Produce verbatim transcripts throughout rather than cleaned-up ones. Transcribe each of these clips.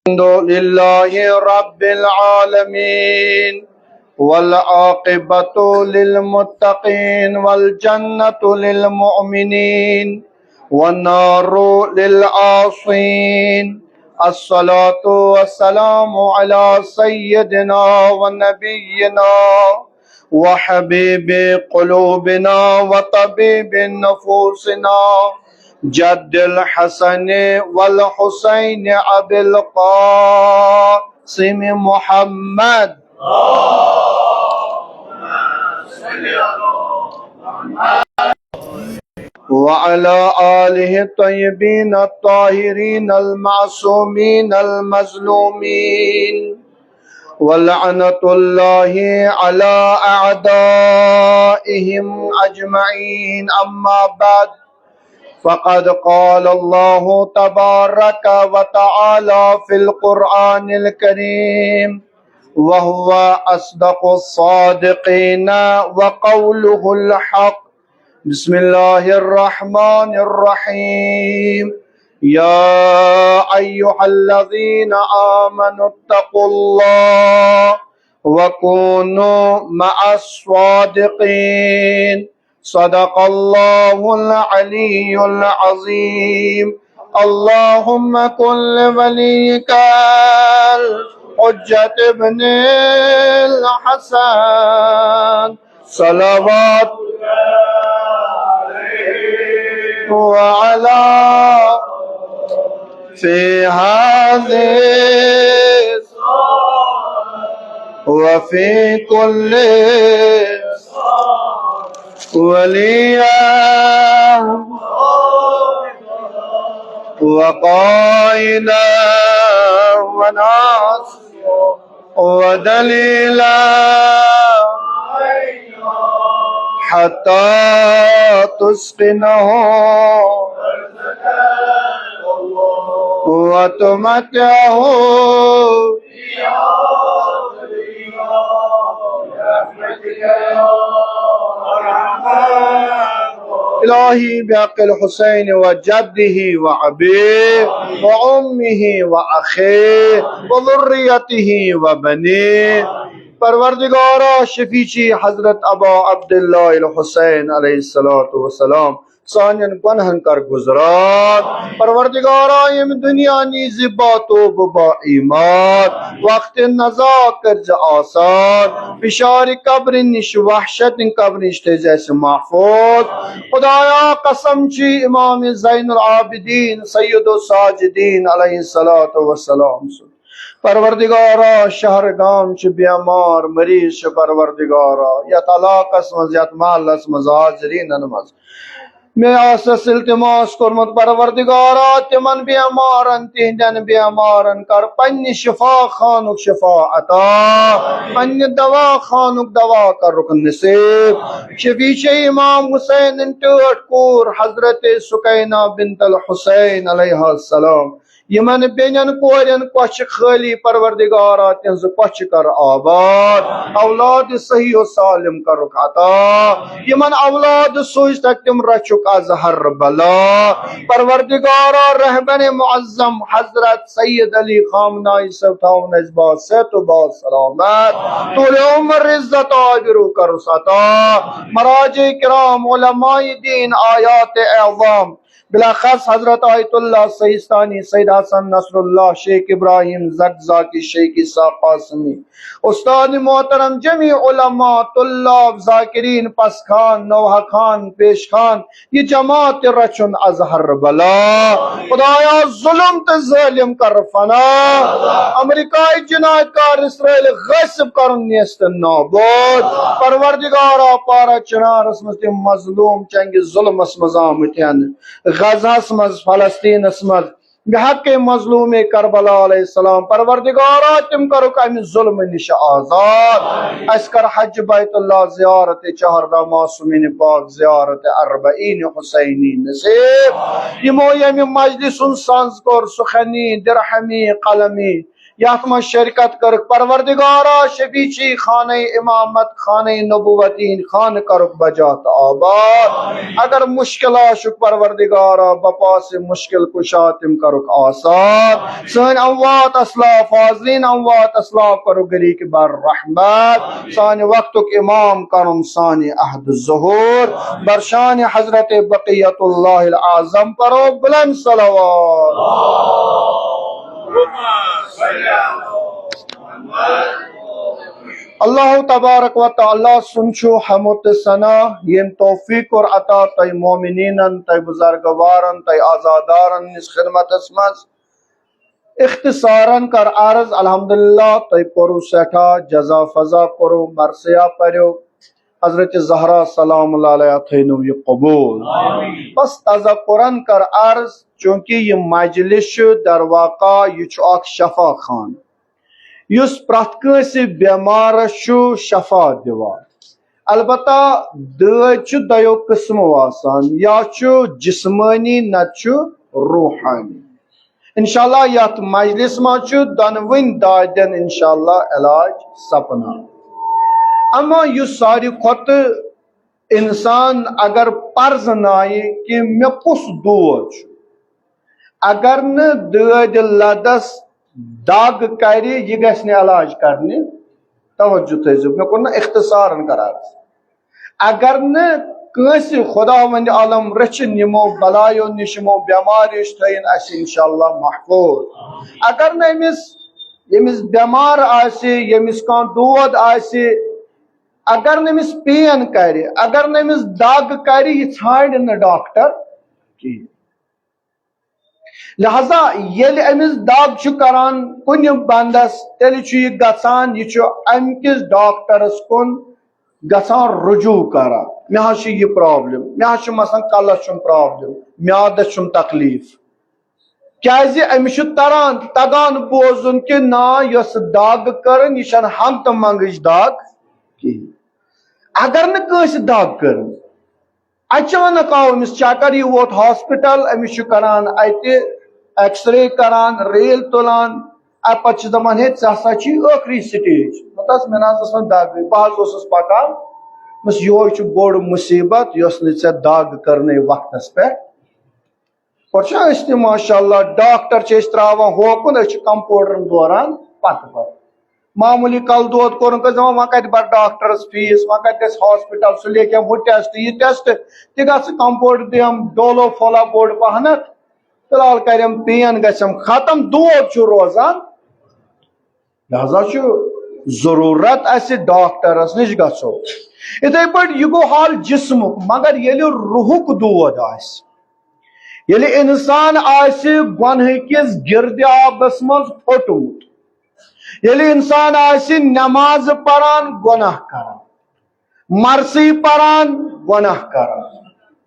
الحمد لله رب العالمين، والعاقبة للمتقين، والجنة للمؤمنين، والنار للعاصين. الصلاة والسلام على سيدنا ونبينا وحبيب قلوبنا وطبيب نفوسنا، جد الحسن والحسين أبي القاسم محمد، وعلى آله الطيبين الطاهرين المعصومين المظلومين، ولعنة الله على أعدائهم أجمعين. أما بعد، فقد قال الله تبارك وتعالى في القرآن الكريم، وهو أصدق الصادقين وقوله الحق. بسم الله الرحمن الرحيم. يا أيها الذين آمنوا اتقوا الله وكونوا مع الصادقين. صدق الله العلي العظيم. اللهم كن لوليك الحجة ابن الحسن صلوات وعلى في هذه وفي كل وليا وقائدا وناصرا ودليلا حتى تسقنه وتمتعه. إلهي بحق الحسين وجده وأبيه وأمه وأخيه وذريته وبنيه. پروردگارا، شفیع چی حضرت ابا عبداللہ الحسین علیہ الصلوۃ والسلام سانٮ۪ن گۄنہن کر گُزران۔ پروردگارا، ییٚمہِ دُنیا نیٖزِ با توبہٕ با ایمان، وقت نزا کٔرزِ آسان، فشار قبرِ نِش، وحشت قبرِ نِش تھٲیزِ اَسہِ محفوظ۔ خدایا، قسم چی امام زین العابدین سید الساجدین علیہ الصلوۃ والسلام سُنٛد۔ پروردگارا، شہر گام چھِ بیمار، مریض چھِ پروردگارا، یتھ علاقس منٛز، یتھ محلس منٛز، حاضریٖنن منٛز مےٚ آسس التماس کوٚرمُت، پروردگارا، تِمن بیمارن، تِہنٛدٮ۪ن بیمارن کر پننہِ شفا خانُک شفا عطا، پننہِ دوا خانُک دوا کرُکھ نصیب۔ شفیع چھِ امام حسینن ٹٲٹھ کوٗر حضرت سکینہ بنت الحسین علیہ السلام۔ یِمن بیٚنٮ۪ن کورٮ۪ن کۄچھِ خٲلی پروردگارا، تِہنٛزٕ کۄچھِ کر آباد، اولاد صحیح و سالم کرُکھ عطا۔ یِمن اولاد سوٗزتکھ، تِم رچھُکھ از ہر بلا۔ پروردگارا، رہبر معظم حضرت سید علی خامنائی صٲب تھاوُن اَسہِ با صحت و با سلامت، طول عمر عزت آبرو کرُس عطا۔ مراجع کرام، علماء دین، آیات اعظام، بالاخص حضرت آیت اللہ سیستانی، سید حسن نصر اللہ، شیخ ابراہیم زکزاکی، شیخ عیسیٰ قاسمی، استاد محترم، جمیع علماء، طلاب، ذاکرین، پس خان، نوحہ خان، پیش خان، یہِ جماعت تہِ رچھُن از ہر بلا۔ خدایا، ظلم تہٕ ظٲلم کر فنا۔ امریکای جنایت کار اسرائیل غٲصب کرُن نیست نابود۔ پروردگارا، پارہ چنارس منٛز تِم مظلوم چنگہِ ظلمس منٛز آمٕتۍ ہن۔ غزہس منٛز، فلسطینس منٛز، بحق مظلوم کربلا علیہ السلام، پروردگارا، تِم کرُکھ امہِ ظلمہٕ نِش آزاد۔ اسہِ کر حج بیت اللہ، زیارت چہاردہ، معصومین پاک، زیارت اربعین حسینی نصیب۔ یِمو ییٚمہِ مجلس ہُنٛد سنز کوٚر، سخنی، درہمی، قلمی، یتھ منٛز شرکت کٔرٕکھ، پروردگارا، شفیع چی خانہ امامت، خانہ نبوت، یِہنٛدۍ خانہٕ کرُکھ بجا تہٕ آباد۔ اگر مشکل آسُکھ، پروردگارا، بپاسِ مشکل کشا، تِم کر آثار۔ سٲنۍ اموات اسلاف، حاضرین اموات اسلاف کرو گریٖکۍ بر رحمت۔ سانہِ وقتُک امام کرُن سانہِ عہد ظہور۔ بر شانِ حضرت بقیت اللہ الاعظم پرو بلند صلوات۔ اللہ تبارک و تعالیٰ سُنٛد چھُ حمد تہٕ ثنا، ییٚمۍ توفیق کوٚر عطا تۄہہِ مومنیٖنن، تۄہہِ بُزرگوارن، تۄہہِ عزادارن ہٕنٛدِس خدمتس منٛز۔ اختصارن کر عرض، الحمدللہ، تۄہہِ پوٚرُو سٮ۪ٹھاہ، جزا فضا کوٚرُو، مرثیہ پٔرِو، حضرت زہرا سلام اللہ علیہا تھٲینو یہِ قبوٗل۔ بس تذکرن کر عرض، چونکہ یہِ مجلس چھُ در واقع، یہِ چھُ اکھ شفا خانہٕ یُس پرٛٮ۪تھ کٲنٛسہِ بٮ۪مارس چھُ شفا دِوان۔ البتہ دٲدۍ چھِ دۄیو قٕسمو آسان، یا چھُ جسمٲنی، نتہٕ چھُ روحٲنی۔ انشاءاللہ یتھ مجلس منٛز چھُ دۄنوٕنۍ دادٮ۪ن انشاءاللہ علاج سپنان۔ اما یُس ساروی کھۄتہٕ انسان اگر پرزنایہِ کہِ مےٚ کُس دود چھُ، اگر نہٕ دٲدۍ لدس دگ کرِ، یہِ گژھِ نہٕ علاج کرنہِ۔ توجہ تھٲیزیو، مےٚ کوٚر نہ اختصارن قرار۔ اگر نہٕ کٲنٛسہِ خداوند عالم رٔچھِنۍ یِمو بلایو نِش، یِمو بٮ۪ماریو نِش، تھٲیِن اسہِ انشاءاللہ محفوظ۔ اگر نہٕ أمِس، ییٚمِس بٮ۪مار آسہِ، ییٚمِس کانٛہہ دود آسہِ، اگر نہٕ أمِس پین کرِ، اگر نہٕ أمِس دگ کرِ، یہِ ژھانڈِ نہٕ ڈاکٹر کِہیٖنۍ۔ لہذا ییٚلہِ أمِس دگ چھُ کران کُنہِ بندس، تیٚلہِ چھُ یہِ گژھان، یہِ چھُ امہِ کِس ڈاکٹرس کُن گژھان رجوع کران، مےٚ حظ چھُ یہِ پرابلم، مےٚ حظ چھُ مثلاً کلس چھُم پرابلم، میادس چھُم تکلیف۔ کیازِ أمِس چھُ تران، تگان بوزُن کہِ نا، یۄس دگ کٔرٕن، یہِ چھنہٕ ہنگتہٕ منگٕچ دگ کِہیٖنۍ۔ اگر نہٕ کٲنٛسہِ دگ کٔرٕن، اچانک آو أمِس چکر، یہِ ووت ہاسپٹل، أمِس چھُ کران اتہِ ایکس رے کران، ریل تُلان، اَمہِ پتہٕ چھِ دپان، ہے، ژےٚ ہسا چھُے ٲخری سٹیج۔ دوٚپمَس، مےٚ نہ حظ ٲس نہٕ دگٕے، بہٕ حظ اوسُس پکان۔ دوٚپمَس، یِہوٚے چھُ بوٚڑ مُصیبت، یۄس نہٕ ژےٚ دگ کٔرنَے وقتس پٮ۪ٹھ۔ پتہٕ چھِ أسۍ تہِ ماشاءاللہ ڈاکٹر چھِ أسۍ تراوان ہوکُن، أسۍ چھِ کمپاوڈرن دوران پتہٕ پتہٕ۔ معموٗلی کلہٕ دود کوٚرُن کٲنٛسہِ، دپان، وۄنۍ کتہِ بر ڈاکٹرس فیس، وۄنۍ کتہِ گژھِ ہاسپٹل، سُہ لیکھِ ہا ہُہ ٹیسٹ، یہِ ٹیسٹ، تہِ گژھِ کمپاوڈر دِم ڈولو پھولا بوٚڑ پہنتھ، فی الحال کرٮ۪م پین گژھٮ۪م ختم، دود چھُ روزان۔ لہذا چھُ ضروٗرت اَسہِ ڈاکٹرس نِش گژھو۔ یِتھے پٲٹھۍ یہِ گوٚو حال جسمُک، مگر ییٚلہِ روحُک دود آسہِ، ییٚلہِ انسان آسہِ گۄنہٕ کِس گِردِ آبس منٛز پھوٚٹمُت، ییٚلہِ انسان آسہِ نماز پران، گۄناہ کران، مرثی پران، گۄناہ کران،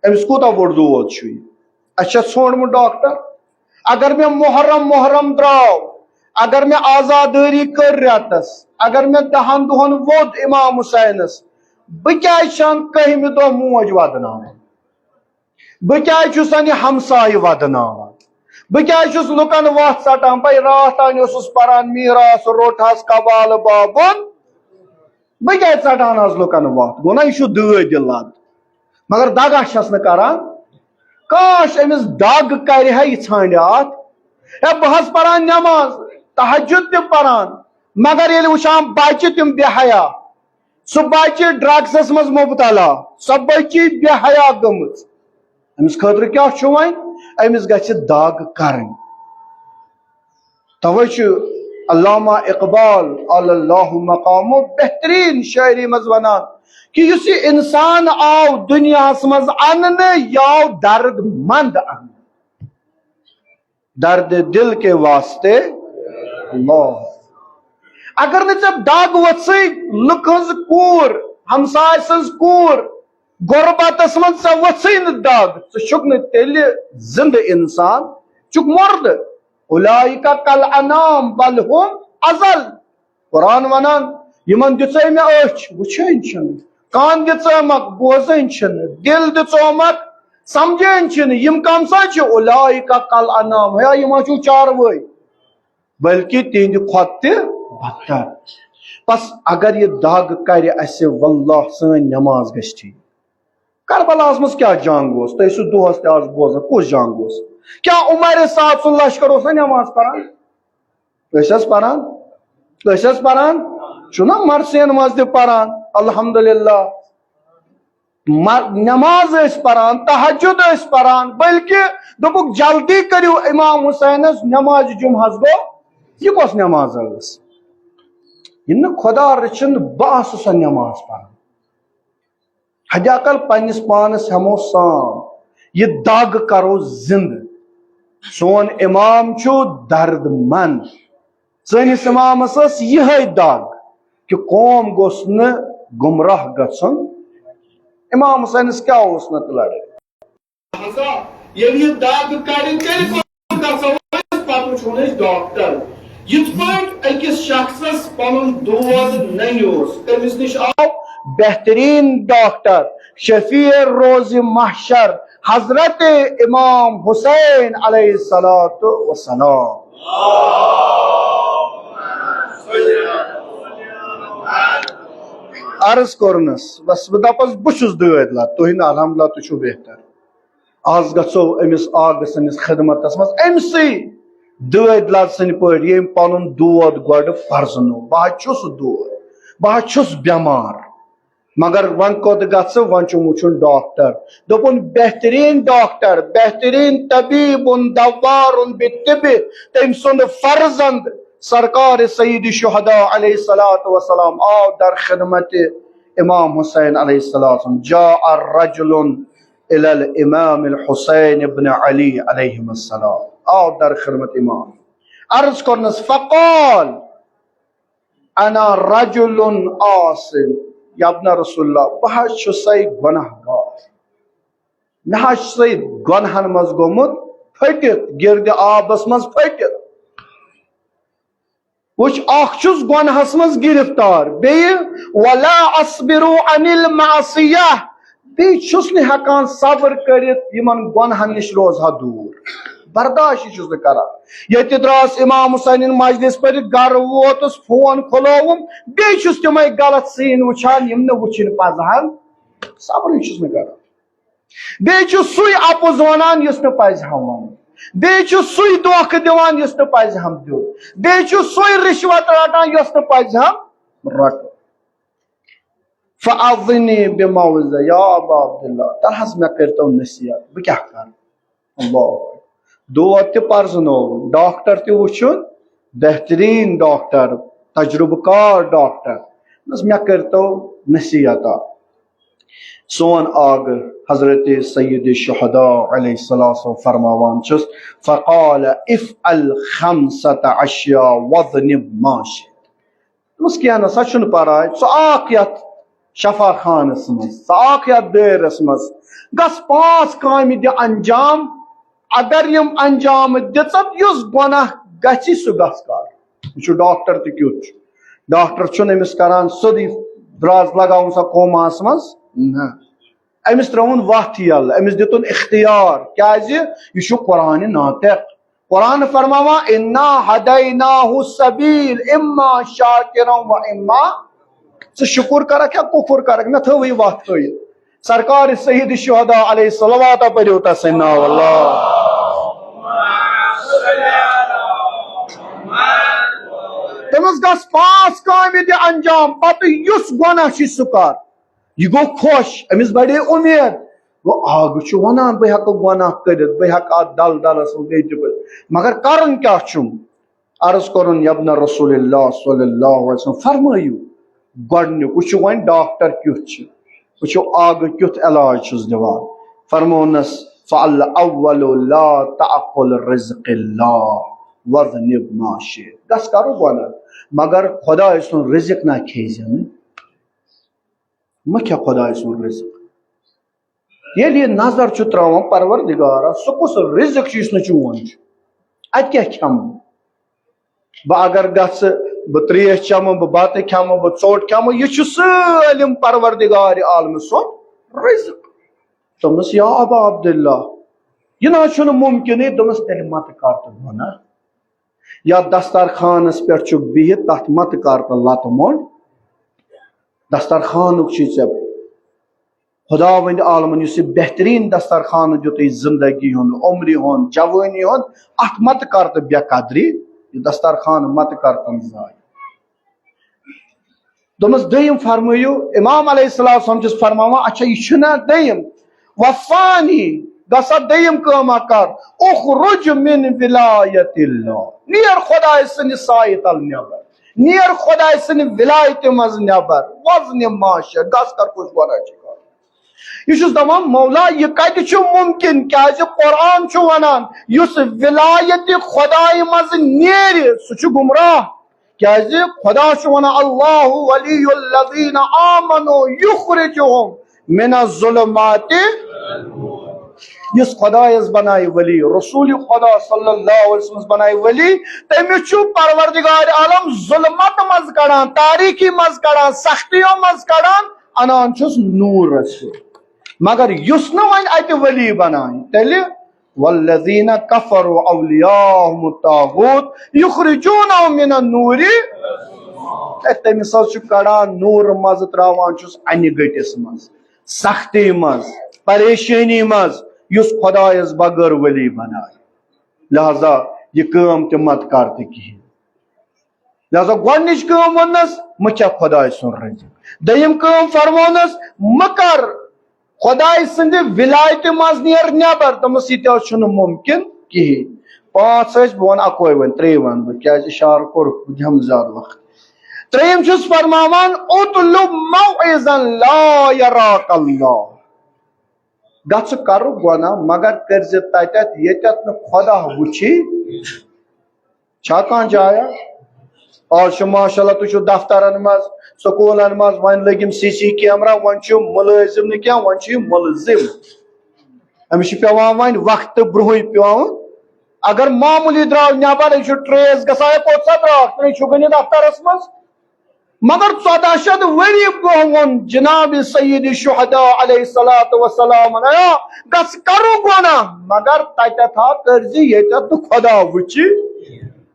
أمِس کوٗتاہ بوٚڑ دود چھُ یہِ؟ اَسہِ چھا ژھونٛڈمُت ڈاکٹر؟ اگر مےٚ محرم، محرم درٛاو، اگر مےٚ عزادٲری کٔر رٮ۪تس، اگر مےٚ دَہن دۄہن ووٚد امام حسینس، بہٕ کیازِ چھَن کٔہمہِ دۄہ موج ودناوان؟ بہٕ کیازِ چھُسن یہِ ہمسایہِ ودناوان؟ بہٕ کیازِ چھُس لُکن وَتھ ژٹان؟ بھائی، راتھ تانۍ اوسُس پران میٖراث روٚٹ حظ قبالہٕ بابُن، بہٕ کیازِ ژٹان حظ لُکن وَتھ؟ گوٚو نا، یہِ چھُ دٲدۍ لد۔ مگر دگہ چھس نہٕ کران۔ کاش أمِس دگ کرِ ہا، یہِ ژھانڈِ اتھ۔ ہے، بہٕ حظ پران نٮ۪ماز، تہجد تہِ پران، مگر ییٚلہِ وٕچھان بچہِ تِم بے حیا، سُہ بچہِ ڈرگسس منٛز مبتلا، سۄ بچی بے حیا گٔمٕژ، أمِس خٲطرٕ کیٛاہ چھُ وۄنۍ؟ أمِس گژھِ دگ کرٕنۍ۔ توے چھُ علامہ اقبال علی اللہ مقامہ بہترین شاعری منٛز ونان کہِ یُس یہِ انسان آو دُنیاہس منٛز اننہٕ، یہِ آو درد مند اننہٕ۔ درد دل کے واسطے اللہ۔ اگر نہٕ ژےٚ دگ ؤژھٕے، لُکہٕ ہٕنٛز کوٗر، ہمساے سٕنٛز کوٗر، غربتس منٛز ژےٚ ؤژھٕے نہٕ دگ، ژٕ چھُکھ نہٕ تیٚلہِ زندٕ انسان، ژٕ چھُکھ مُردٕ۔ اولئک کالانعام بل هم اضل۔ قرآن ونان، یِمن دِژے مےٚ أچھ، وٕچھٲنۍ چھِنہٕ، کان دِژٲمکھ، بوزٲنۍ چھِنہٕ، دِل دِژومکھ، سمجھٲنۍ چھِنہٕ، یِم کم سا چھِ؟ اولئک کالانعام، ہے، یِم ہا چھِو چاروٲے، بلکہ تِہنٛدِ کھۄتہٕ تہِ بدتر۔ بس اگر یہِ دگ کرِ اسہِ، واللہ سٲنۍ نماز گژھِ ٹھیٖک۔ کربلاہس منٛز کیٛاہ جنگ اوس؟ تُہۍ ٲسِو دۄہس تہِ آز بوزان، کُس جنگ اوس؟ کیٛاہ عمر سعد سُنٛد لشکر اوس نا نماز پران؟ ٲسۍ حظ پران؟ ٲسۍ حظ پران؟ چھُنہ مرثین منٛز تہِ پران، الحمدللہ۔ مر-، نماز ٲسۍ پران، تہجد ٲسۍ پران، بلکہِ دوٚپُکھ، "جلدی کٔرِو امام حسینس نماز جمعہس گوٚو۔" یہِ کۄس نماز ٲس؟ ییٚلہِ نہٕ خۄدا رٔچھِن، بہٕ آسہٕ سۄ نماز پران۔ حدِ اقل پننِس پانس ہٮ۪مو سام، یہِ دگ کرو زندٕ۔ سون امام چھُ درد مند۔ سٲنِس امامس ٲس یِہے دگ کہِ قوم گوٚژھ نہٕ گمراہ گژھُن۔ امام حسینس کیٛاہ اوس نہٕ لڑٲے؟ لہذا ییٚلہِ یہِ دگ کڑِ، تیٚلہِ کوٚت گژھو أسۍ؟ پتہٕ وٕچھون أسۍ ڈاکٹر۔ یِتھ پٲٹھۍ أکِس شخصس پنُن دود ننہِ اوس، تٔمِس نِش آو بہتریٖن ڈاکٹر، شفیع روز محشر، حضرت امام حسین علیہ الصلوۃ والسلام۔ عرض کوٚرنس، بس بہٕ دپس، بہٕ چھُس دٲدۍ لد، تُہۍ نہٕ، الحمدللہ، تُہۍ چھِو بہتر۔ آز گژھو أمِس آغہٕ سٕنٛدِس خدمتس منٛز، أمۍ سٕے دٲدۍ لد سٕنٛدِ پٲٹھۍ، ییٚمۍ پنُن دود گۄڈٕ پرزنو۔ بہٕ حظ چھُس دود، بہٕ حظ چھُس بٮ۪مار، مگر وۄنۍ کوٚت گژھٕ؟ وۄنۍ چھُم وٕچھُن ڈاکٹر۔ دوٚپُن، بہتریٖن ڈاکٹر، بہتریٖن طبیب، دوار بالطب، تٔمۍ سُنٛد فرزند سرکار سید شہداء علیہ الصلوۃ والسلام آو در خدمت امام حسین علیہ السلام۔ جاء رجل الى الامام الحسین ابن علی علیہ السلام، آو در خدمت امام، عرض کرنس، فقال، انا رجل عاص، یا ابن رسول اللہ، بہٕ حظ چھُسے گۄناہ گار، مےٚ حظ چھُسے گۄناہن منٛز گوٚمُت پھٔٹِتھ، گِردِ آبس منٛز پھٔٹِتھ۔ وٕچھ، اکھ چھُس گۄنہس منٛز گِرفتار، بیٚیہِ ولا اصبر عن المعصیہ، بیٚیہِ چھُس نہٕ ہٮ۪کان صبر کٔرِتھ یِمن گۄنہن نِش روزٕ ہا دوٗر، برداشٕے چھُس نہٕ کران۔ ییٚتہِ درٛاس امام حسینٕنۍ مجلس پٔرِتھ، گرٕ ووتُس، فون کھُلووُم، بیٚیہِ چھُس تِمے غلط سیٖن وٕچھان، یِم نہٕ وٕچھِنۍ پزہن، صبرٕے چھُس نہٕ کران۔ بیٚیہِ چھُ سُے اَپُز وَنان یُس نہٕ پَزِ ہم وَنُن۔ بیٚیہِ چھُ سُے دھوکہٕ دِوان یُس نہٕ پَزِ ہم دیُن۔ بیٚیہِ چھُ سُے رِشوت رَٹان یۄس نہٕ پَزِ ہم رَٹُن۔ فَأَعِذْنِی بِمَوعِظَۃ، یا ابا عبداللہ، تَلہٕ حظ مےٚ کٔرۍتو نصیحت، بہٕ کیٛاہ کَرٕ؟ اللہ اکبر۔ دود تہِ پرزنووُن، ڈاکٹر تہِ وُچھُن، بہتریٖن ڈاکٹر، تجربہٕ کار ڈاکٹر۔ دوٚپمَس، مےٚ کٔرۍتو نصیحت اکھ۔ سون آغہٕ حضرت سید شہداء علیہ السلام فرماوان چھُس، فقال افعل خمسة اشیاء واذنب ما شئت۔ دوٚپمَس، کینٛہہ نہ سا چھُنہٕ پرواے، ژٕ آکھ یتھ شفا خانس منٛز، ژٕ آکھ یتھ دٲیرس منٛز، گژھ پانٛژھ کامہِ دِ انجام، اگر یِم انجام دِژتھ، یُس گۄناہ گژھِ سُہ گژھ کر۔ یہِ چھُ ڈاکٹر تہِ کیُتھ چھُ، ڈاکٹر چھُنہٕ أمِس کران سیوٚدُے دراز لگاوُن سا کوماہس منٛز، نہ، أمِس ترٲوُن وتھ یلہٕ، أمِس دِتُن اختیار، کیازِ یہِ چھُ قرآنِ ناطق۔ قرآن فرماوان، انا ہدیناہ السبیل اما شاکرا و اما، ژٕ شکر کرکھ یا کفر کرکھ، مےٚ تھٲوٕے وتھ تھٲیِتھ۔ سرکار سید شہداء علیہ الصلوات پٔرِو تسٕنٛدۍ ناو اللہ۔ تٔمِس گژھ پانٛژھ کامہِ دِ انجام، پتہٕ یُس گۄناہ چھُ سُہ کر۔ یہِ گوٚو خۄش، أمِس بڑے اُمید۔ گوٚو، آ، بہٕ چھُ وَنان، بہٕ ہٮ۪کہٕ گۄناہ کٔرِتھ، بہٕ ہٮ۪کہٕ اَتھ دَل دَلَس منٛز بیٚیہِ تہِ کٔرِتھ۔ مگر کَرُن کیٛاہ چھُم؟ عرض کوٚرُن، یَبنَ رسول اللہ صلی اللہ علیہ وسلم، فرمٲیِو، گۄڈٕنیُک، وٕچھِو وۄنۍ ڈاکٹر کیُتھ چھُ، وٕچھِو آگہٕ کیُتھ علاج چھُس دِوان۔ فرموونَس، فالاول لا تأکل رزق اللہ واذنب ما شئت۔ گژھ کَرُکھ گۄناہ، مگر خۄداے سُنٛد رزق نہ کھیٚیہِ زِ نہٕ۔ مہ کھےٚ خۄداے سُنٛد رزق۔ ییٚلہِ یہِ نظر چھُ ترٛاوان پروردگارا، سُہ کُس رزق چھُ یُس نہٕ چون چھُ؟ اَتہِ کیٛاہ کھٮ۪مہٕ بہٕ؟ بہٕ اگر گژھٕ، بہٕ ترٛیش چٮ۪مہٕ، بہٕ بَتہٕ کھٮ۪مہٕ، بہٕ ژوٚٹ کھٮ۪مہٕ، یہِ چھُ سٲلِم پروردگار عالمہٕ سُنٛد رزق۔ دوٚپمَس، یا ابا عبداللہ، یہِ نہ حظ چھُنہٕ مُمکِنٕے۔ دوٚپمَس، تیٚلہِ مَتہٕ کر تہٕ گۄناہ۔ یا دسترخانَس پٮ۪ٹھ چھُکھ بِہِتھ، تَتھ مَتہٕ کر تہٕ لَتہٕ موٚنٛڈ۔ دسترخانُک چھُے ژےٚ خداوند عالمن یُس یہِ بہترین دسترخوان دیُتُے زندگی ہُنٛد، عمرِ ہُنٛد، جوٲنی ہُنٛد، اتھ مت کر تہٕ بے قدری، یہِ دسترخوان مت کر تہٕ ضایع۔ دوٚپمَس، دوٚیِم فرمٲیِو، امام علیہ الصلوۃ والسلام چھُس فرماوان، اچھا، یہِ چھُنہ دوٚیِم، وفانی، گژھا دوٚیِم کٲم اکھ کر، اخرج من ولایت اللہ، نیر خداے سٕنٛدِ سایہِ تل نٮ۪بر، نیر خداے سٕنٛدِ ولایتہِ منٛز نٮ۪بر، وزن معاشر، گژھ کر کُس گۄناہ چھِ کرُن۔ یہِ چھُس دپان، مولا، یہِ کتہِ چھُ ممکن؟ کیازِ قرآن چھُ ونان، یُس ولایت خدایہِ منٛز نیرِ، سُہ چھُ گمراہ۔ کیازِ خدا چھُ ونان، اللہ ولی الذین آمنوا یخرجہم من الظلمات۔ یُس خدایس بنایہِ ولی، رسول خدا صلی اللہ علیہ وسلم بنایہِ ولی، تٔمِس چھُ پروردگار عالم ظلمت منٛز کڑان، تاریکی منٛز کڑان، سختیو منٛز کڑان، انان چھُس نوٗرس سۭتۍ۔ مگر یُس نہٕ وۄنۍ اتہِ ولی بنایہِ، تیٚلہِ والذین کفروا اولیاءہم الطاغوت یخرجونہم من النور۔ اے، تٔمِس حظ چھُ کڑان نوٗر منٛزٕ، تراوان چھُس انہِ گٔٹِس منٛز، سختی منٛز، پریشٲنی منٛز، یُس خدایس بغٲر ولی بنایہِ۔ لہذا یہِ کٲم تہِ مت کر تہٕ کِہیٖنۍ۔ لہذا گۄڈنِچ کٲم ووٚننَس، مہٕ کھےٚ خۄداے سُنٛد رٔزق۔ دوٚیِم کٲم فرموونَس، مہٕ کر خۄداے سٕنٛدِ ولایتہِ منٛز نیر نٮ۪بر۔ دوٚپمَس، یہِ تہِ حظ چھُنہٕ مُمکِن کِہیٖنۍ۔ پانٛژھ ٲسۍ، بہٕ وَنہٕ اَکوے وۄنۍ، ترٛیٚیہِ وَنہٕ بہٕ، کیٛازِ اِشارٕ کوٚرُکھ، بہٕ دِمہٕ زیادٕ وقت۔ ترٛیٚیِم چھُس فرماوان، اطلب موعظا لا یراک اللہ۔ گژھ ژٕ کر گۄناہ، مگر کٔرۍ زِ تتٮ۪تھ ییٚتٮ۪تھ نہٕ خۄدا وٕچھی۔ چھا کانٛہہ جایا؟ آز چھُ ماشاءاللہ، تُہۍ چھِو دفترن منٛز، سکوٗلن منٛز، وۄنۍ لٔگۍ یِم سی سی کیمرہ، وۄنۍ چھُ مُلٲزِم نہٕ کینٛہہ، وۄنۍ چھُ یہِ مُلزِم۔ أمِس چھُ پٮ۪وان وۄنۍ وقتہٕ برونٛہٕے پٮ۪وان۔ اگر معموٗلی درٛاو نٮ۪بر، یہِ چھُ ٹریس گژھان، ہے، کوٚت سا درٛاو؟ ژٕ چھُکھ نہٕ دفترس منٛز۔ مگر ژۄداہ شیٚتھ ؤری برونٛہہ ووٚن جناب سید شہداء علیہ الصلوۃ والسلام، آیا گژھ کرو گۄناہ، مگر تتٮ۪تھ ہا کٔرۍ زِ ییٚتٮ۪تھ نہٕ خۄدا وٕچھِ۔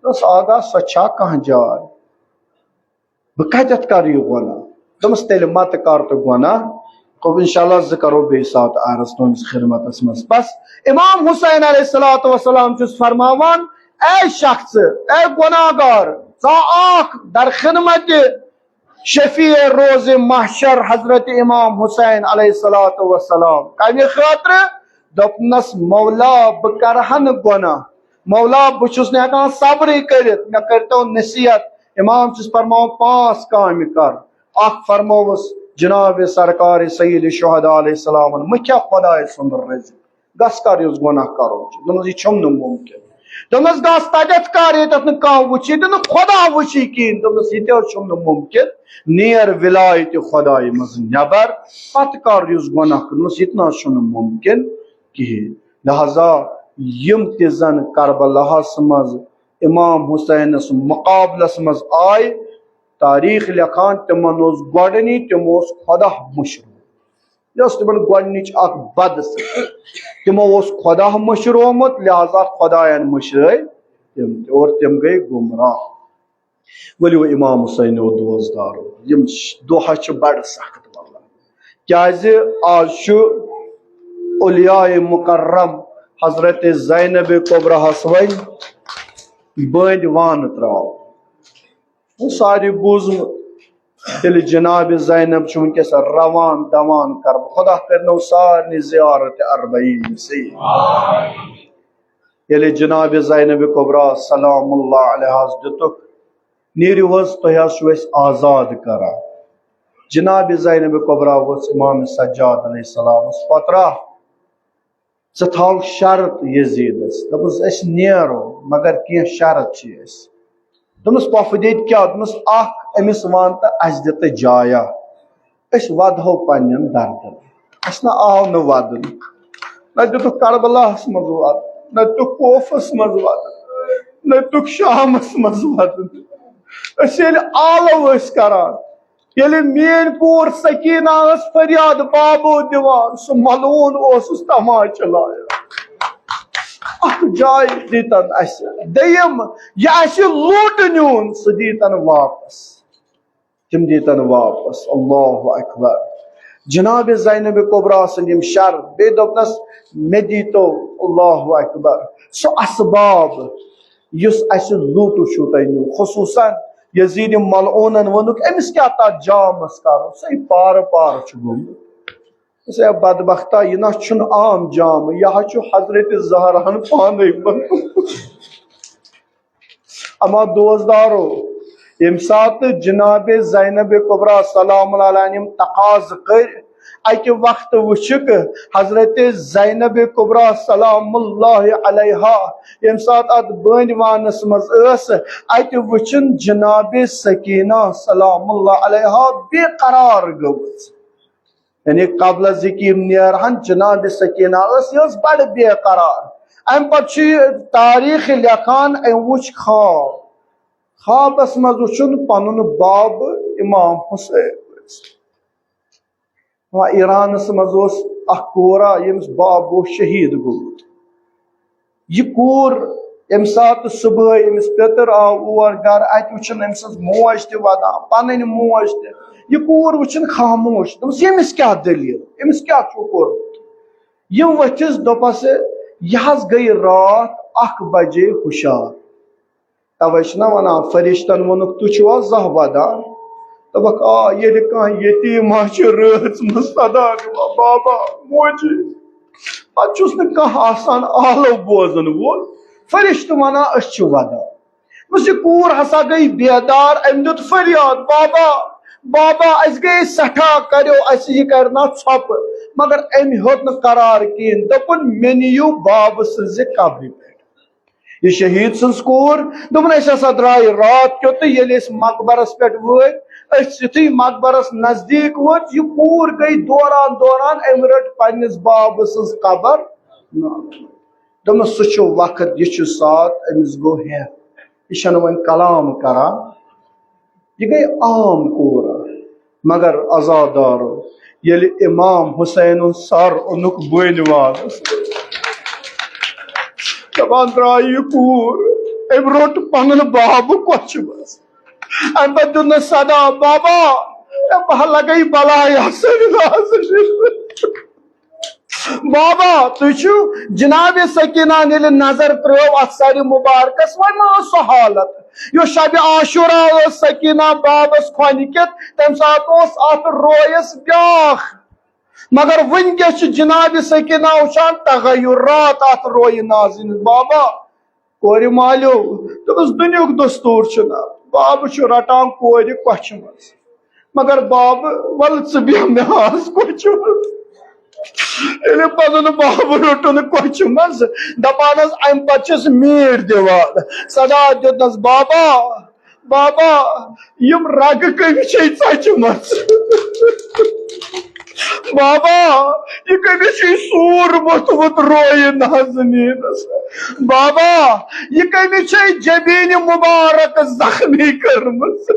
دوٚپمَس، آغا، سۄ چھا کانٛہہ جاے؟ بہٕ کتٮ۪تھ کرٕ یہِ گۄناہ؟ دوٚپمَس، تیٚلہِ مت کر تہٕ گۄناہ۔ گوٚو، انشاءاللہ زٕ کرو بیٚیہِ ساتہٕ عرض تُہنٛدِس خدمتس منٛز۔ بس امام حسین علیہ الصلوۃ والسلام چھُس فرماوان، اے شخص، اے گۄناہ گار، ژا آکھ در خدمت شفیع روز محشر حضرت امام حسین علیہ الصلوۃ والسلام۔ کمہِ خٲطرٕ؟ دوٚپنس، مولا، بہٕ کرٕ ہا نہٕ گۄناہ، مولا، بہٕ چھُس نہٕ ہٮ۪کان صبرٕے کٔرِتھ، مےٚ کٔرۍتو نصیحت۔ امام چھُس فرماوان، پانٛژھ کامہِ کر۔ اکھ فرمووُس جناب سرکار سید شہداء علیہ السلام، مہٕ کھےٚ خۄداے سُنٛد رزق۔ گژھ کر یُس گۄناہ کرُن چھُ۔ دوٚپمَس، یہِ چھُم نہٕ مُمکِن۔ دوٚپمَس، گژھ تَتٮ۪تھ کر ییٚتٮ۪تھ نہٕ کانٛہہ وٕچھی تہٕ نہٕ خۄدا وٕچھی کِہیٖنۍ۔ دوٚپمَس، یہِ تہِ حظ چھُم نہٕ مُمکِن۔ نیر ولایتِ خۄدایہِ منٛز نٮ۪بر، پتہٕ کر یُس گۄناہ کرُن۔ دوٚپمَس، یہِ تہِ نہ حظ چھُنہٕ مُمکِن کِہیٖنۍ۔ لہذا یِم تہِ زن کربلاہس منٛز امام حسینس مقابلس منٛز آے، تاریخ لیکھان، تِمن اوس گۄڈنی، تِمو اوس خۄدا مٔشرومُت۔ یہِ ٲس تِمن گۄڈنِچ اکھ بد صفت۔ تِمو اوس خۄدا مٔشرومُت، لہذا خۄدایَن مٔشرٲے تِم تہِ اور تِم گٔے گمراہ۔ ؤلِو امام حسینو دوستدارو، یِم دۄہ چھِ بڑٕ سخت مطلب۔ کیازِ آز چھُ اولیاء مکرم حضرت زینب کبریٰ ہس وۄنۍ بٔنٛدۍ وانہٕ ترٛاو۔ ساروی بوٗزمُت، ییٚلہِ جناب زینب چھُ وٕنکیٚس روان دوان کربہٕ، خۄدا کٔرنو سارنٕے زیارت اربعین نصیب۔ ییٚلہِ جناب زینب کبریٰ سلام اللہ علیہس دِتُکھ، نیٖرِو حظ، تۄہہِ حظ چھُو أسۍ آزاد کران۔ جناب زینب کبریٰ ؤژھ امام سجاد علیہ السلامس پترا، ژٕ تھاو شرط یزیدس۔ دوٚپُس، أسۍ نیرو، مگر کینٛہہ شرط چھِ اَسہِ۔ دوٚپمَس، پۄپھٕ دِتۍ کیٛاہ؟ دوٚپمَس، اکھ، أمِس وَن تہٕ اَسہِ دِ تہٕ جایا، أسۍ وَدہو پنٛنٮ۪ن دردن۔ اَسہِ نہ آو نہٕ وَدُن، نہ دِتُکھ کربلاہَس منٛز وَدُن، نہ دِتُکھ کوفَس منٛز وَدُن، نہ دِتُکھ شامَس منٛز وَدُن۔ أسۍ ییٚلہِ آلو ٲسۍ کران، ییٚلہِ میٲنۍ کوٗر سکیٖنہ ٲس فریاد بابو دِوان، سُہ ملوٗن اوسُس تماچہٕ لایان۔ اکھ جاے دیٖتن اسہِ، دوٚیِم، یہِ اسہِ لوٗٹہٕ نیوٗن، سُہ دیٖتن واپس۔ تِم دیٖتن واپس۔ اللہ اکبر۔ جناب زینب کبریٰ سٕنٛدۍ یِم شر، بیٚیہِ دوٚپنَس، "مےٚ دیٖتو، اللہ اکبر، سُہ اسباب یُس اَسہِ لوٗٹوٗ چھُو تۄہہِ نیوٗ، خصوٗصاً یزید ملعوٗنن ووٚنُکھ، أمِس کیٛاہ تَتھ جامَس کَرو، سُے پارٕ پارٕ چھُ گوٚمُت۔" دوٚپُس، "اے بدبختا، یہِ نہ چھُنہٕ عام جام، یہِ حظ چھُ حضرت زہراہن پانے بنومُت۔" اما دوستدارو، ییٚمہِ ساتہٕ جناب زینب کبریٰ سلام اللہ علیہا یِم تقاضہٕ کٔرۍ، اَکہِ وقتہٕ وٕچھِکھ حضرت زینب کبریٰ سلام اللہ علیہا، ییٚمہِ ساتہٕ اَتھ بٲنۍ وانَس منٛز ٲس، اَتہِ وٕچھِن جناب سکینہ سلام اللہ علیہا بے قرار گٔمٕژ۔ یعنی قبل از یہِ کہِ یِم نیرہن، جناب سکینہ ٲس، یہِ ٲس بڑٕ بے قرار۔ امہِ پتہٕ چھُ یہِ تاریخ لیکھان، أمۍ وُچھ خواب۔ خوابس منٛز وُچھُن پنُن باب امام حسین۔ وۄنۍ ایرانس منٛز اوس اکھ کورا، ییٚمِس باب اوس شہید گوٚمُت۔ یہِ کوٗر، ییٚمہِ ساتہٕ صُبحٲے أمِس پیٚتٕر آو اور گرٕ، اَتہِ وٕچھُن أمۍ سٕنٛز موج تہِ وَدان، پَنٕنۍ موج تہِ۔ یہِ کوٗر وٕچھِن خاموش، دوٚپمَس، "ییٚمِس کیٛاہ دٔلیٖل؟ أمِس کیٛاہ چھُو کوٚرمُت؟" یِم ؤتھِس، دوٚپَس، "یہِ حظ گٔیہِ راتھ اَکھ بجے ہُشار۔" تَوَے چھِنہ وَنان، فرشتن ووٚنُکھ، "تُہۍ چھِوا زانٛہہ وَدان؟" دوٚپُکھ، "آ، ییٚلہِ کانٛہہ یتیٖم آسہِ رٲژ منٛز صدا دِوان، بابا، موجی۔" پتہٕ چھُس نہٕ کانٛہہ آسان آلو بوزن وول۔ فرشتہٕ ونان، "أسۍ چھِ ودان۔" بس یہِ کوٗر ہسا گٔے بیدار، أمۍ دیُت فریاد، "بابا، بابا، اَسہِ گٔے سٮ۪ٹھاہ، کریو اَسہِ یہِ کرنا ژھۄپہٕ۔" مگر أمۍ ہیوٚت نہٕ قرار کِہیٖنۍ، دوٚپُن، "مےٚ نِیِو بابہٕ سٕنٛزِ قبرِ پٮ۪ٹھ۔" یہِ شہید سٕنٛز کوٗر، دوٚپُن، أسۍ ہسا درٛاے راتھ کیُتھ تہٕ ییٚلہِ أسۍ مقبرس پٮ۪ٹھ وٲتۍ، أسۍ یُتھُے مقبرس نزدیٖک وٲتۍ، یہِ کوٗر گٔے دوران دوران، أمۍ رٔٹ پننِس بابہٕ سٕنٛز قبر۔ دوٚپمَس، سُہ چھُ وقت، یہِ چھُ ساتھ، أمِس گوٚو ہٮ۪تھ، یہِ چھَنہٕ وۄنۍ کلام کران۔ یہِ گٔے عام کوٗر اکھ، مگر عزادارو، ییٚلہِ امام حسینُن سر اوٚنُکھ بٲنۍ وانَس، دَپان درٛاے یہِ کوٗر، أمۍ روٚٹ پنُن بابہٕ کۄچھِ منٛز۔ اَمہِ پتہٕ دیُت نہٕ صدا، "بابا، اے بہٕ ہا لگے بلایا سٲنِس آسنس۔" بابا، تُہۍ چھِو جناب سکینہ ییٚلہِ نظر ترٲو اتھ سرِ مبارکس، وۄنۍ ما ٲس سۄ حالت؟ یۄس شب عاشورہ ٲس سکینہ بابس کھۄنہِ کِتھ، تمہِ ساتہٕ اوس اتھ رویس بیاکھ۔ مگر وٕنکیٚس چھِ جناب سکینہ وٕچھان تغیرات اتھ رویہِ نازنینس۔ بابا، کورِ مالیو، دوٚپُس، دُنیُک دستوٗر چھُنہ، بابہٕ چھُ رٹان کورِ کۄچھِ منٛز۔ مگر بابہٕ، وَلہٕ ژٕ بیٚہہ مےٚ آز کۄچھِ منٛز۔ ییٚلہِ پَنُن بابہٕ روٚٹُن کۄچھِ منٛز، دَپان حظ، اَمہِ پَتہٕ چھِس میٖٹھۍ دِوان۔ صدا دیُتنَس، "بابا، بابا، یِم رگہٕ کٔمِس چھے ژَچہِ مَژٕ؟ بابا، یہِ کٔمِس چھُے سوٗر موٚتھمُت رویہِ نازنیٖنَس؟ بابا، یہِ کٔمِس چھے جبیٖنہِ مُبارک زخمی کٔرمٕژ؟"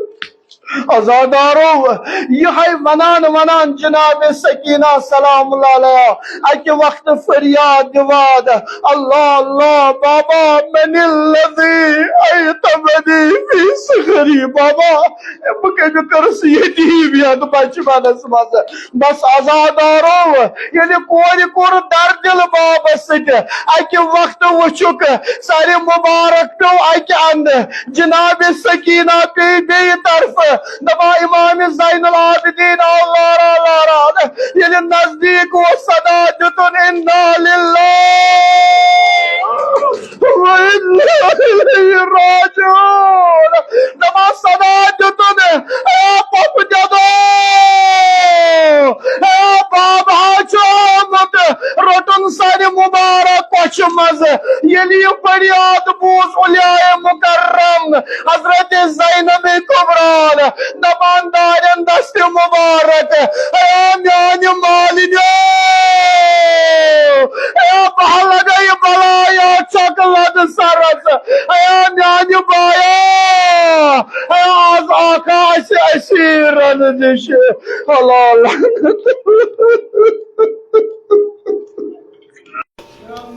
عزادارو، یِہے ونان ونان جناب سکینہ سلام اللہ علیہا اکہِ وقتہٕ فریاد دِوان، "اللہ، اللہ، بابا، من الذی ایتمنی فی صغری؟" بابا، بہٕ کٔمہِ کٔرٕس یتیٖم یتھ بچپنس منٛز؟ بس عزادارو، ییٚلہِ کورِ کوٚر دردِل بابس سۭتۍ، اکہِ وقتہٕ وٕچھُکھ سرِ مبارک پیوٚو اکہِ اندٕ، جناب سکینہ پیٚیہِ بیٚیہِ طرفہٕ۔ دپان امام زین العابدین آو لارا لارا، ییٚلہِ نزدیٖک اوس، صدا دیُتُن، "انا للہ و انا الیہ راجعون۔" دپان صدا دیُتُن، "اے پۄپہٕ دٮ۪دو، اے بابا چھُ آمُت روٚٹُن سانہِ مُبارک کۄچھِ منٛز۔" ییٚلہِ یہِ فریاد بوٗز اولیاء مکرم حضرت زینب کبریٰ ہن، دپان دارٮ۪ن دستِ مبارک، اے میانہِ مالِنیو، اے بہٕ لگے بلایا چۄکہٕ لد سرس، اے میانہِ بایا، اے آز آکھا اسہِ اسیرن نِش حلال۔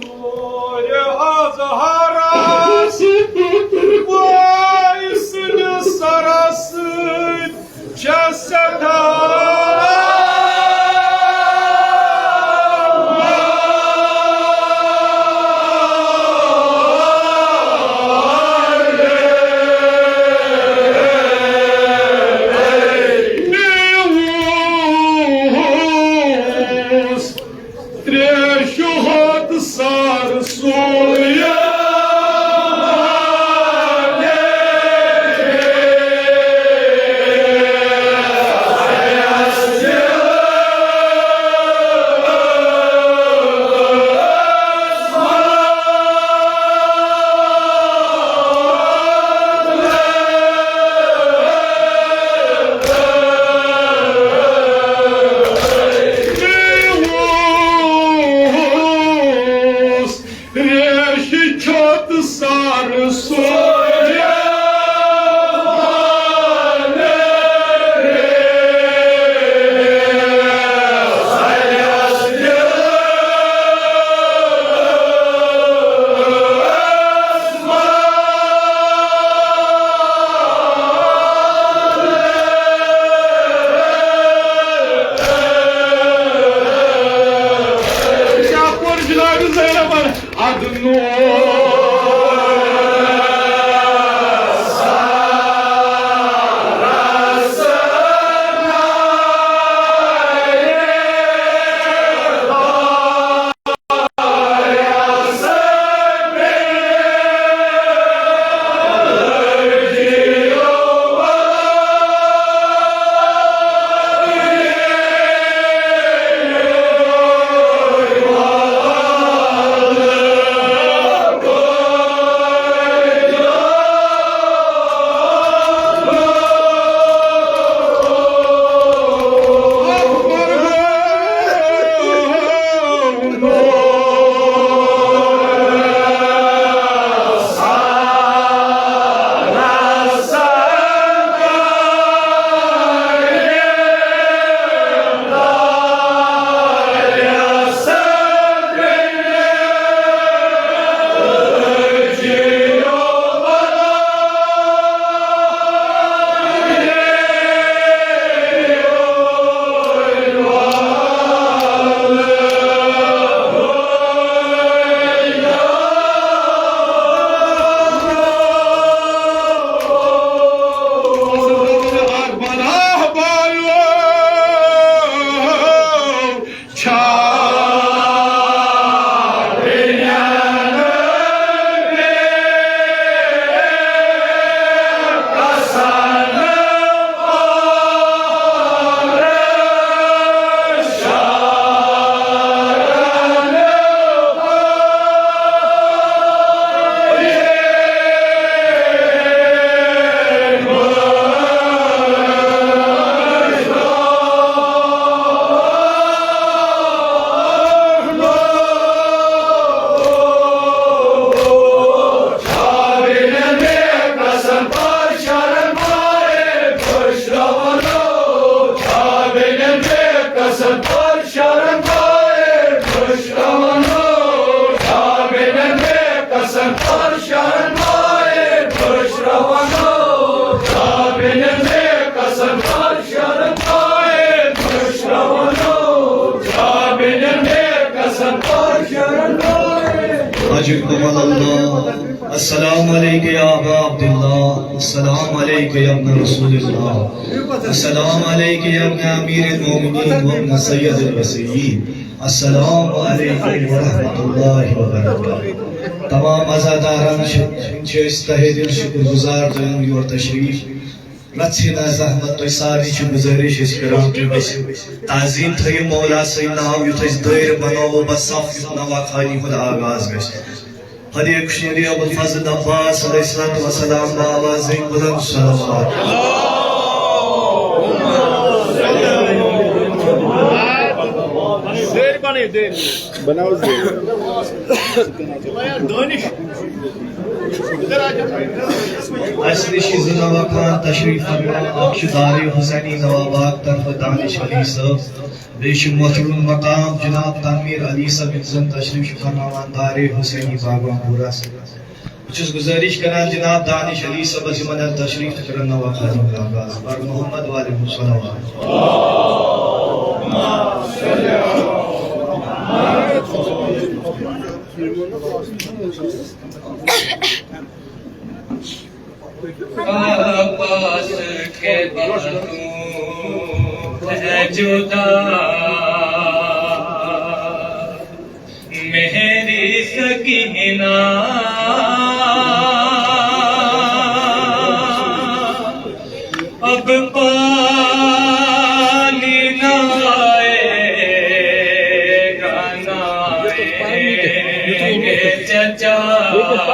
نورِ اظہرس وٲے سٕنٛدِ سرس سۭتۍ چھےٚ سٮ۪ٹھاہ يحبكم الله. السلام عليك يا أبا عبد الله، السلام عليك يا ابن رسول الله، السلام عليك يا ابن أمير المؤمنين وابن سيد الوصيين. السلام عليكم ورحمة الله وبركاته. تمام عزادارن چھِ، چھِ أسۍ تہہ دِل شُکر گُزار تُہۍ أنِو یور تشریٖف۔ رژھِ ہنا زحمت تۄہہِ سارنٕے چھِ گُزٲرِش أسۍ کران تُہۍ گٔژھِو تعظیٖم تھٲیِو مولا سٕنٛدۍ ناو، یُتھ أسۍ دٲیرٕ بناوو بس صف، یُتھ نواخانی ہُنٛد آغاز گژھِ۔ حدیق شیری ابوالفضل عباس علیہ الصلوۃ والسلام با آوازِ بلند صلوات۔ بناو زیر۔ اسہِ نِش چھِ زٕ نوابخان تشریٖف فرما، اکھ چھُ دارِ حسینی نوآباد طرفہٕ دانش علی صٲب، بیٚیہِ چھُ محترم مقام جناب تنویر علی صٲب، یِم زَن تشریٖف چھِ فرماوان دارِ حسینی باغوان پورہ۔ بہٕ چھُس گُزٲرِش کران جناب دانش علی صٲبس، یِمن ہن تشریٖف تہٕ کرن نوابخانی ہُنٛد آغاز۔ بر محمد وعلیکم صلوات۔ عباس کے بازو ہے جدا، میری سکینہ، اب پانی نہ آئے گا، نہ آئیں گے چچا۔ عباس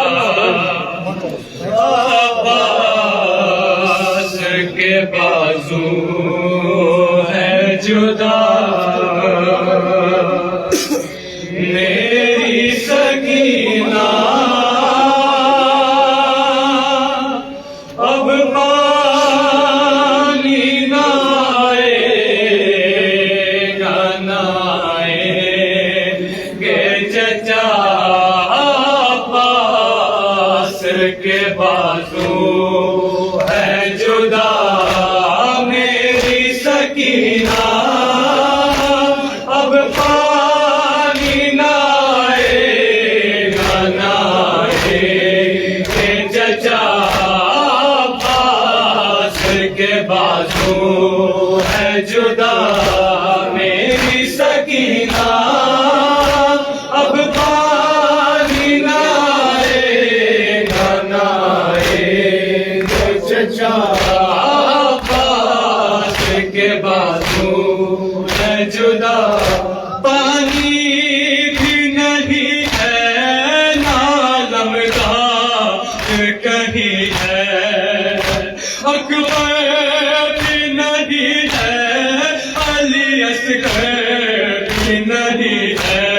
کے بازو ہے جدا، میری سکینہ، اب پانی نہ آئے گا، نہ آئیں گے چچا۔ عباس کے بازو ہے جدا، میری سکینہ، اب پانی نہ آئے گا، نہ آئیں گے چچا۔ عباس کے بازو ہے جدا، میری سکینہ، اب پانی نہ آئے گا، نہ آئیں گے چچا۔ عباس کے بازو ہے جدا، پانی بھی نہیں ہے، نہ عالمداد کہیں ہے، اکبر بھی نہیں ہے، علی اصغر بھی نہیں ہے۔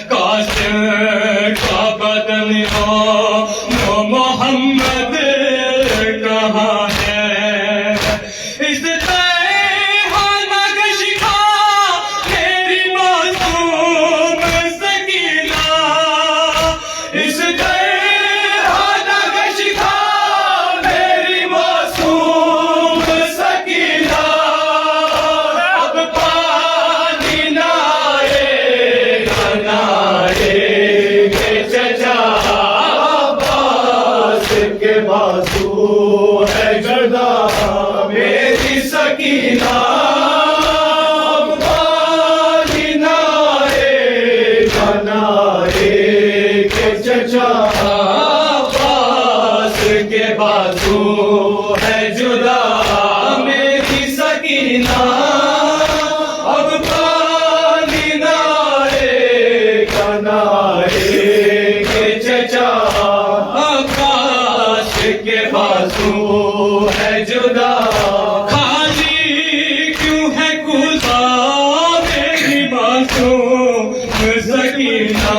قاسم کا بدن ہو، نو محمد کہاں ہے؟ اس طرح نگش کھا میری معصوم سکینہ، اس طرح نگش کھا میری معصوم سکینہ، اب پانی نہ آئے گا، نہ آئیں گے چچا۔ عباس کے بازو ہے جدا، میری سکینہ، اب پانی نہ آئے گا، نہ آئیں گے چچا۔ عباس کے بازو ہے جدا، میری سکینہ، اب پانی نہ آئے گا، نہ آئیں گے چچا۔ عباس کے بازو ہے جدا، خالی کیوں ہے کوزہ میری معصوم سکینہ؟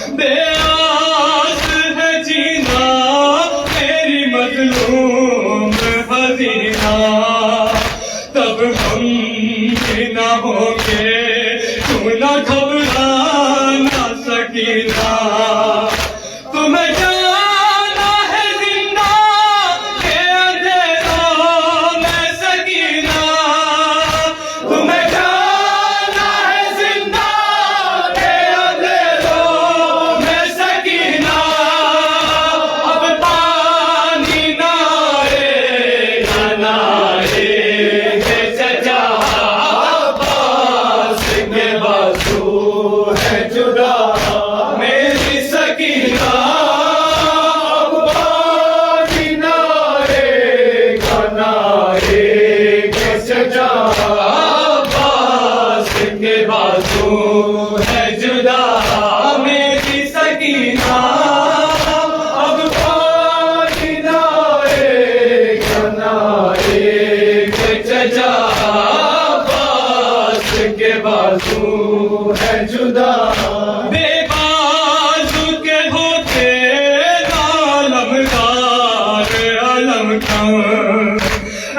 بے آس ہے جینا میری مظلوم حزینہ، تب ہم بھی نہ ہوں گے، تو نہ گھبرانا سکینہ۔ تمہیں جانا ہے زندہ کے اندھیروں میں سکینہ، تمہیں جانا ہے زندہ کے اندھیروں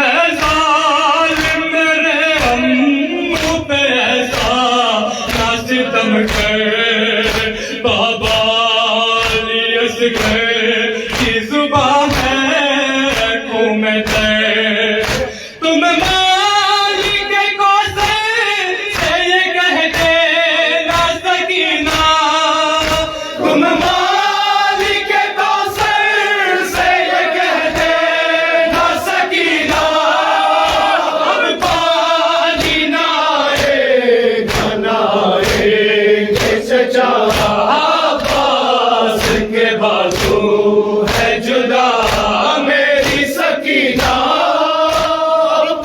اے ظالم، میرے امو پہ ایسا نہ ستم کر۔ بابا علی اصغر کی زبان ہے خون میں تر۔ تم مالک کوثر سے یہ کہہ دینا سکینہ، تم مالک کوثر سے یہ کہہ دینا سکینہ، اب پانی نہ آئے، نہ آئے، چچا عباس کے بازو ہے جدا میری سکینہ،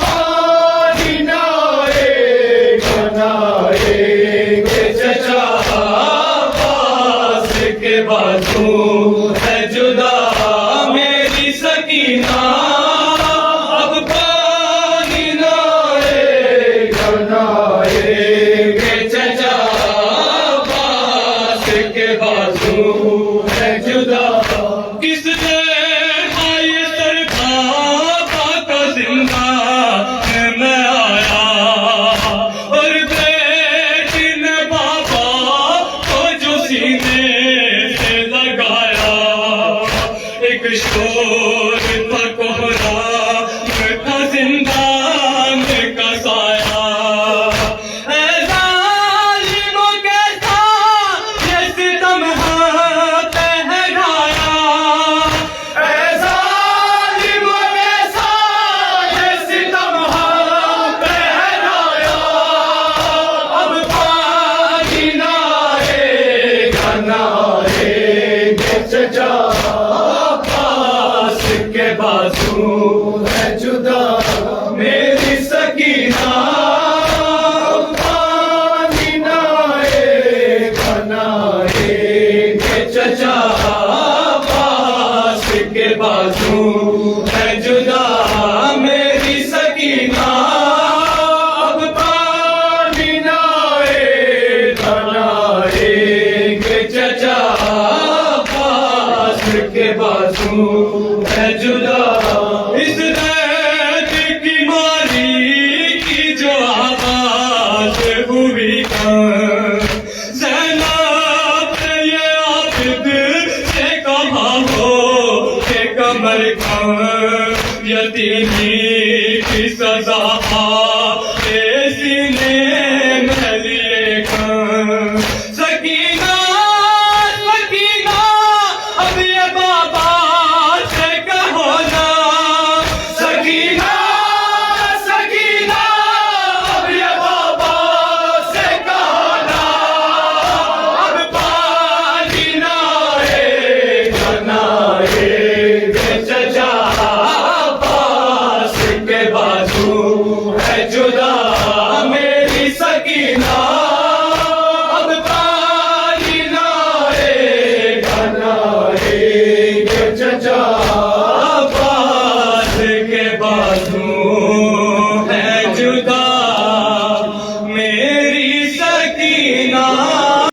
پانی نہ آئے، نہ آئے، چچا عباس کے بازو ہے جدا میری سکینہ، اب پانی نہ آئے، نہ آئے، چچا عباس کے بازو ہے جدا۔ کس نے آئے سر بابا کا زندان میں آیا، اور بیٹی نے بابا کو جو سینے سے لگایا، ایک شور تھا کوہرام تھا زندان کا سایہ۔ اے ظالموں کے ساتھ یہ ستم ہم پہ ہے ڈھایا، اے ظالموں کے ساتھ یہ ستم ہم پہ ہے ڈھایا، اب پانی نہ آئے، نہ آئے، چچا عباس کے بازو ہے جدا میری سکینہ، پانی نہ آئے، نہ آئے، چچا عباس کے بازو ہے جدا میری سکینہ، اب پانی نہ آئے، نہ آئے، چچا عباس کے بازو ہے جدا۔ اس درد کی ماری کی جو آواز ہوئی کم، زینب نے یہ عابد سے کہا ہو کہ کمر کم، یتیمی کی سزا آ سینے میں لیے کم۔ سکینہ، سکینہ، اب یہ بابا سے کہو نا۔ سکینہ، سکینہ، اب یہ بابا سے کہو نا۔ اب پانی نہ آئے، نہ آئے، چچا عباس کے بازو ہے جدا میری سکینہ، اب پانی نہ آئے، نہ آئے، چچا عباس کے بازو ہے جدا میری سکینہ۔